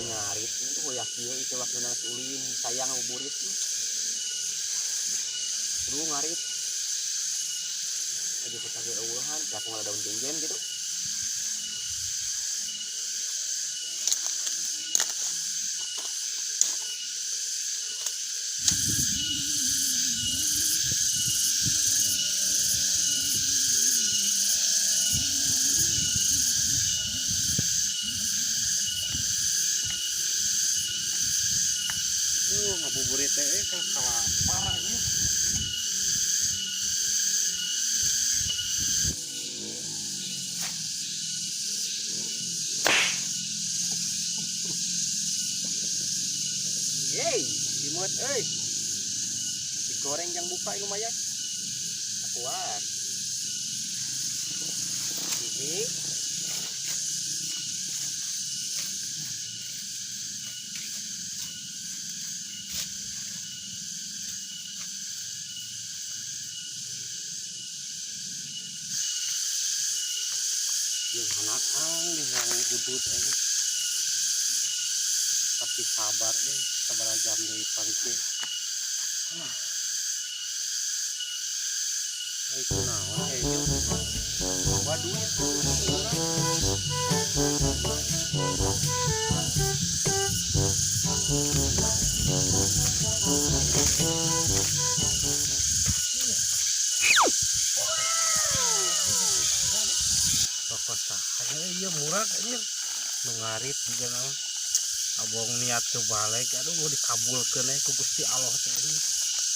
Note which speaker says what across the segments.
Speaker 1: Teu ngarit itu hoyak kieu itu waktu geus ulin sayang ngabuburit. Kudu ngarit. Aja kita ge eueuhan, pihak ngala daun jengjen gitu.
Speaker 2: Ngabuburit teh ka kalapar ieu.
Speaker 1: Yeay, simeut euy. Digoreng jang buka lumayan. Kuat. Hiji.
Speaker 2: Jeung hanakang di hayang udud euy. Tapi sabar euy, sabaraha jam deui paling ge. Ah. Ai kunaon ieu? Loba duit urang. Toko saha ieu murag anjir. Nu ngarit juga mah. Abong niat teu balik aduh dikabulkeun we ku Gusti Allah teh anjing.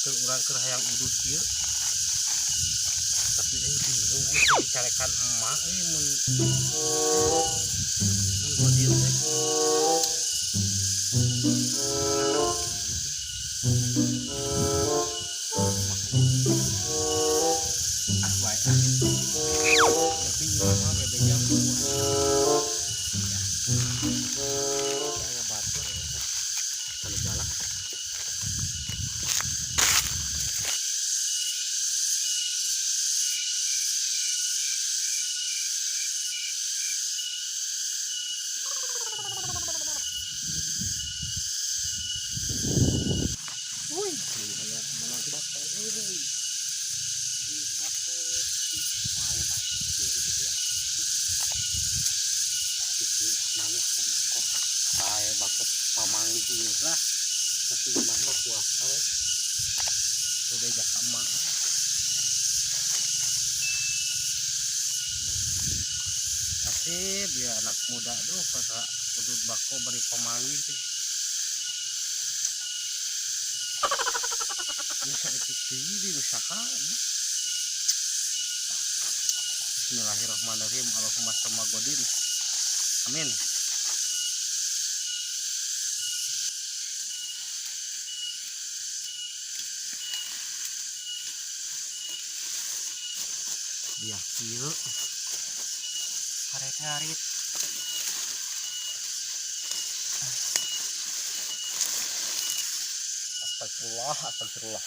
Speaker 2: Keur urang keur hayang udud kieu. Tapi euy bingung euy keur dicarekan emak euy mun mun godin teh. Ah bae ah. Tapi mah bebe jam kuat. Ya. Aya batur euy. Kalau galak. Wih, aya menang bako euy. Bako. Wah, ya bako. Iki aman lah bako. Bae bako pamanggih lah. Tapi imah mah puasa we. Udah jak emak. Nasib ya anak muda duh kata udud bako bari pamanggih teh. Bisa etik deui di usaha ya. Bismillahirrahmanirrahim. Allahumma shamma godin. Amin.
Speaker 1: Biak kieu. Ngarit-ngarit. Astagfirullah, astagfirullah.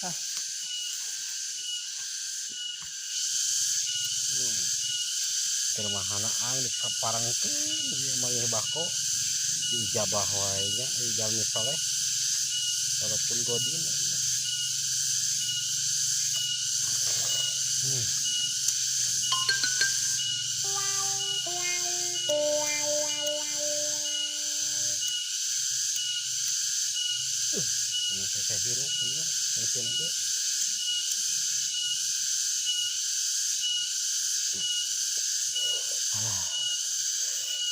Speaker 1: Ah.
Speaker 2: Keur mahana ang dikaparengkeun ieu mah ieu bako diijabah wae nya ieu jalmi soleh walaupun godin. Ini saya hirup ini, mesin aja. Alah,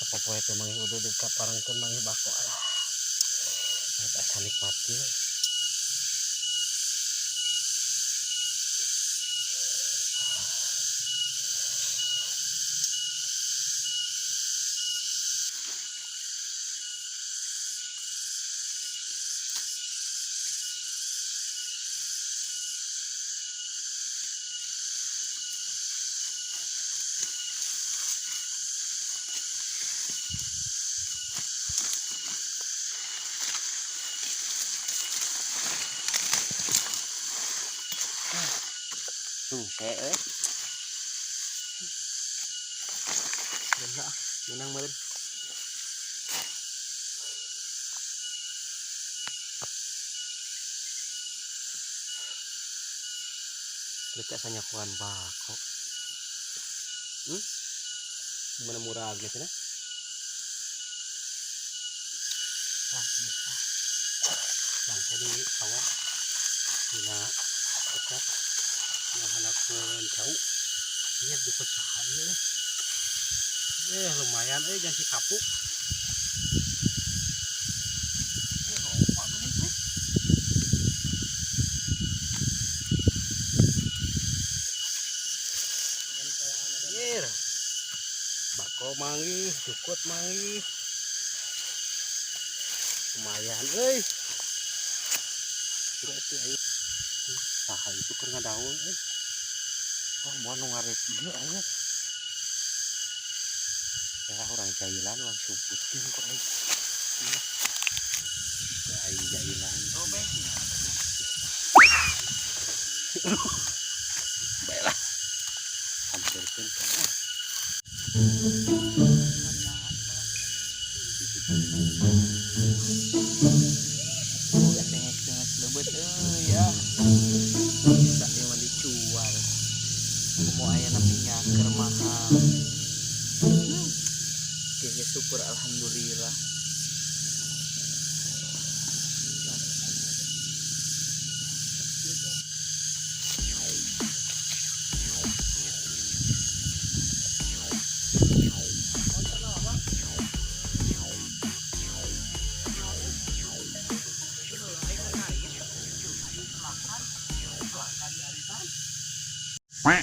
Speaker 2: sapopoe teh mangih udah dikaparengkeun mangih bako alah. Asa nikmat kieu.
Speaker 1: Suse euy. Lah, menang meureun. Mereka sanyakuan bako. Gimana murah gitu nah?
Speaker 2: Ah, bisa. Bangsa di awak dina eta ngahanakeun cau. Iya jukut saha ieu eh. Lumayan euy jang si kapuk. Anjir. Bako manggih, jukut manggih. Lumayan euy. Berarti aing saha itu keur ngadaun euy.
Speaker 1: Oh, moal nu ngarit ieu aya. Ya urang jailan urang suputkeun ku aing.
Speaker 2: Ku aing jailan.
Speaker 1: Oh, bensin.
Speaker 2: Baiklah. Hampirkeun.
Speaker 1: Cengek-cengek lebet euy ya. Bisa ieu mah dicual. Komo aya minyak keur mahal. Ge syukur alhamdulillah.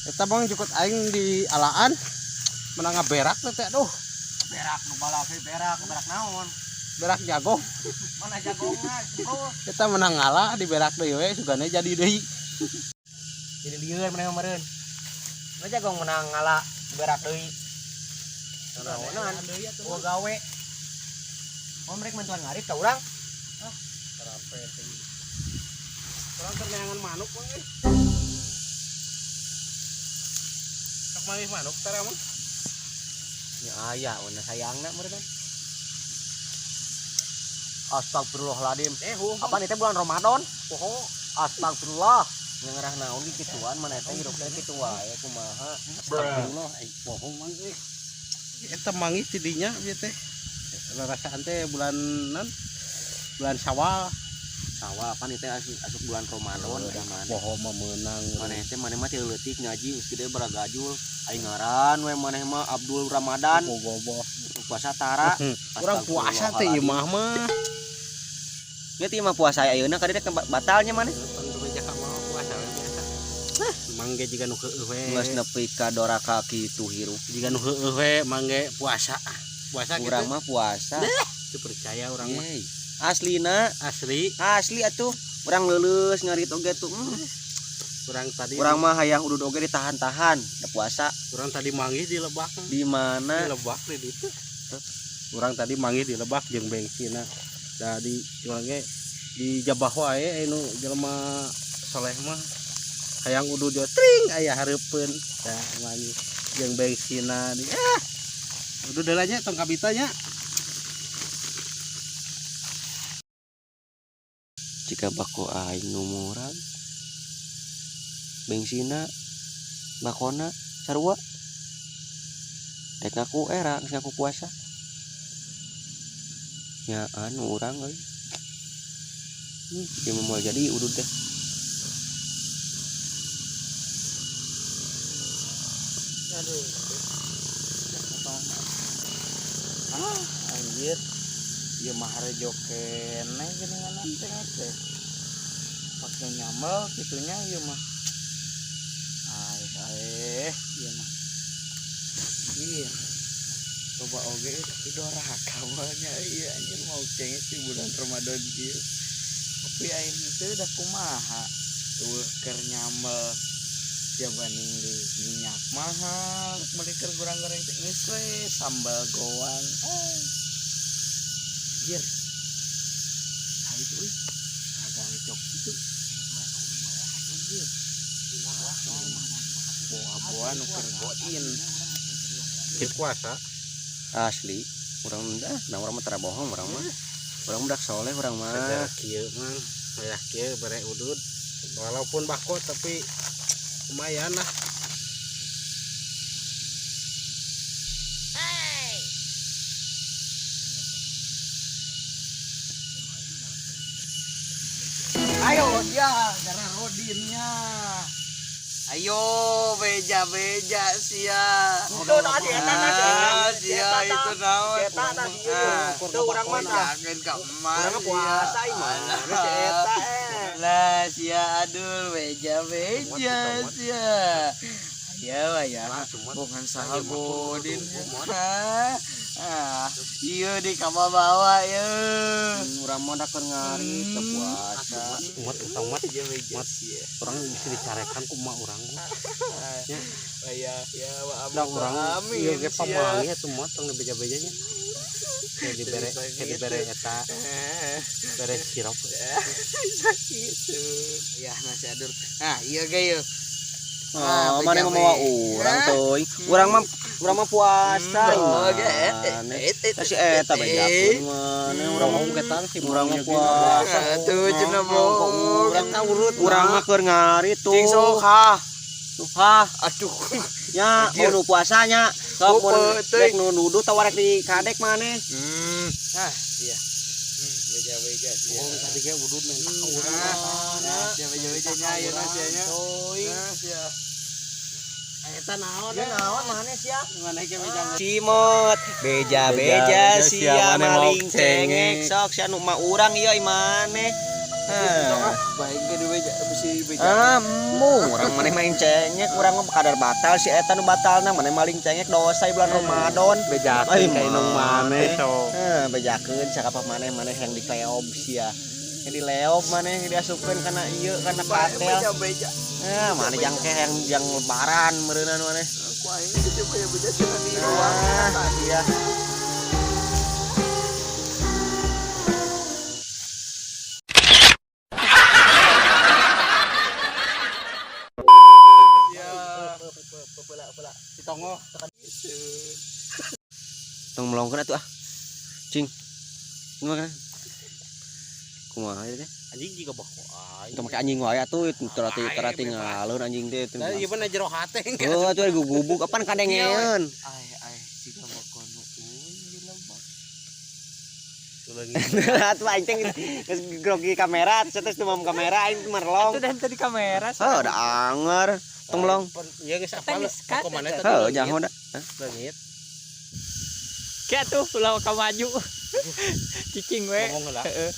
Speaker 2: Eta bang jukut aing di alaan menang ngaberak teh aduh.
Speaker 1: Berak nu balap berak, berak naon?
Speaker 2: Berak jago.
Speaker 1: Mana jagongna, bro?
Speaker 2: Eta menang ngalah di berak deui we sugane jadi deui.
Speaker 1: Jadi lieur maneh meureun. Mana jagong menang ngalah berak deui. Naonan? Oh gawe. Oh mereka bantuan ngarit ka urang.
Speaker 2: Ah, terape teh. Urang teh neangan manuk mah euy. Sok manggih manuk tara mah.
Speaker 1: Ya aya una sayangna meureun. Astagfirullahaladzim. Apaan itu bulan Ramadan? Poho. Astagfirullah. Ngerah naon ge kituan maneh teh hirup teh kitu wae kumaha.
Speaker 2: Astagfirullah aing poho mang euy. Eta manggih ti dinya ieu teh. Rarasaan teh bulan non? Bulan Syawal.
Speaker 1: Syawal pan itu asup bulan Ramadan
Speaker 2: Oh,
Speaker 1: teh maneh.
Speaker 2: Poho mah meunang.
Speaker 1: Maneh teh maneh mah teu leutik ngaji geus gede baragajul. Aing ngaran we maneh mah Abdul Ramadan.
Speaker 2: Bogoboh.
Speaker 1: Puasa tara.
Speaker 2: Urang puasa teh ieu mah mah.
Speaker 1: Nya teh mah puasa ayeuna ka dieu batalnya maneh.
Speaker 2: Pan bebeja ka mah puasa we biasa. Mangge jiga nu heueuh we.
Speaker 1: Geus nepi ka doraka kitu hirup.
Speaker 2: Jiga nu heueuh we mangge puasa. Puasa kitu.
Speaker 1: Urang mah puasa.
Speaker 2: Teu percaya urang mah.
Speaker 1: Aslina,
Speaker 2: asli.
Speaker 1: Asli atuh. Urang leuleus ngarit oge tuh.
Speaker 2: Urang tadi
Speaker 1: urang mah hayang udud oge ditahan-tahan da puasa.
Speaker 2: Urang tadi manggih di lebak.
Speaker 1: Di mana?
Speaker 2: Di lebak di ditu. Urang tadi manggih di lebak jeung bengsina. Da di urang ge di jabah wae anu jelema soleh mah hayang udud yo tring aya hareupeun. Da manggih jeung bengsina di udud heula nya tong kabita nya.
Speaker 1: Jika bako aing nu murag bengsina bakona sarua rek ngaku era geus ngaku puasa nya anu urang euy. Ieu mah moal jadi udud teh.
Speaker 3: Aduh. Ah, anjir. Ieu mah harejo keneh geuningan teh teh. Pake nyamel kitunya ieu mah. Aeh, ieu mah. Iya. Coba oge tapi doraka nya ieu anjir mau cengek di bulan Ramadan kieu. Tapi aing teu da kumaha. Eueuh keur nyamel jabaning di minyak mahal, meuli keur goreng-goreng teh geus we sambal goang. Anjir. Nah itu euy. Agak ngecok gitu. Anjir. Boa-boa nu keur goin.
Speaker 2: Keur puasa.
Speaker 1: Asli, urang dah, nah urang mah tara bohong urang mah. Urang budak soleh urang mah.
Speaker 2: Seger kieu mah, kayak kieu bere udud. Walaupun bako tapi lumayan lah.
Speaker 3: Ayo ya, karena rodinnya. Ayo beja-beja sia.
Speaker 1: Itu tadi eta tadi.
Speaker 3: Sia itu naon?
Speaker 1: Eta tadi ieu. Teu urang mah tah.
Speaker 3: Yakin ka emas.
Speaker 1: Urang mah puasa ieu mah. Si eta eh.
Speaker 3: Lah sia adul beja-beja sia. Ya ya. Bukan saha godin. Ah, iya di kamar bawa ya.
Speaker 1: Urang mah da keur ngarit teu puasa.
Speaker 2: Umat utang mat
Speaker 3: Beja-beja sia.
Speaker 2: urang bisa dicarekan ku emak urang.
Speaker 3: Ya ya wa
Speaker 2: Da urang
Speaker 3: amin.
Speaker 2: ieu ge pamangi atuh mah tong beja-bejanya. Kayak dibere eta, bere sirup.
Speaker 3: Gitu. Ya nasi adul. Nah, iya ge yeuh.
Speaker 1: Oh, mana mau mawa urang teuing. Urang mah puasa
Speaker 3: Oh,
Speaker 1: ieu
Speaker 3: ge
Speaker 1: mah. Si eta bejakeun maneh urang mah
Speaker 2: ketan si
Speaker 1: urang mah puasa.
Speaker 3: Tuh cenah bohong.
Speaker 1: Urang urut urang mah keur ngarit tuh.
Speaker 3: Cing sok ha.
Speaker 1: Tuh ha.
Speaker 3: Aduh.
Speaker 1: Nya, nu puasanya. Sok mun
Speaker 3: Teuing.
Speaker 1: rek nu nuduh tawar rek di kadek maneh.
Speaker 3: Ah, iya. Beja-beja sia.
Speaker 2: Bohong tadi ge udud minta ka urang.
Speaker 3: Nah, sia beja-beja nya ieu na sia nya. Nah, sia.
Speaker 2: Eta naon?
Speaker 1: Ya naon maneh sia?
Speaker 2: Maneh ge beja.
Speaker 1: Cimot, beja-beja sia
Speaker 2: maneh mau
Speaker 1: maling
Speaker 2: cengek.
Speaker 1: cengek sok sia nu mah urang ieu maneh.
Speaker 3: Baik ge beja bisi beja.
Speaker 1: Ah, embung urang maneh main cengek, urang mah kadar batal si eta nu batalna maneh maling cengek dosa di bulan Ramadan.
Speaker 2: Bejakeun ka indung maneh sok.
Speaker 1: Heh, bejakeun cakap maneh maneh yang dikleob sia. Yang dileob maneh yang diasupkeun kana ieu kana katel.
Speaker 3: Beja-beja.
Speaker 1: Eh, maneh jangkeh yang lebaran meureunnan maneh.
Speaker 3: Aku aing teh beja-beja cenah di ruang.
Speaker 1: Ah, iya.
Speaker 3: Ya.
Speaker 2: Ditongo.
Speaker 1: Tong melongkeun atuh ah. Cing. Kumaha? Kumaha ieu teh?
Speaker 2: Anjing jiga bako aing.
Speaker 1: Tong make anjing wae atuh terati terati ngaleun anjing teh.
Speaker 2: Da ieu mah jero hate.
Speaker 1: Heuh atuh gugubuk apan kadengeun.
Speaker 3: Ai ai siga makono euy di lebak.
Speaker 1: Atuh aing teh geus grogi kamera terus teu mam kamera aing merlong.
Speaker 3: Itu dan tadi kamera.
Speaker 1: Heuh da anger. Tong melong.
Speaker 2: Ieu geus apal bako maneh tadi.
Speaker 1: Heuh jangan da.
Speaker 2: Leungit.
Speaker 4: Kayak tuh pulau ka maju. Cicing we.
Speaker 2: Ngomong heula.
Speaker 4: Heeh.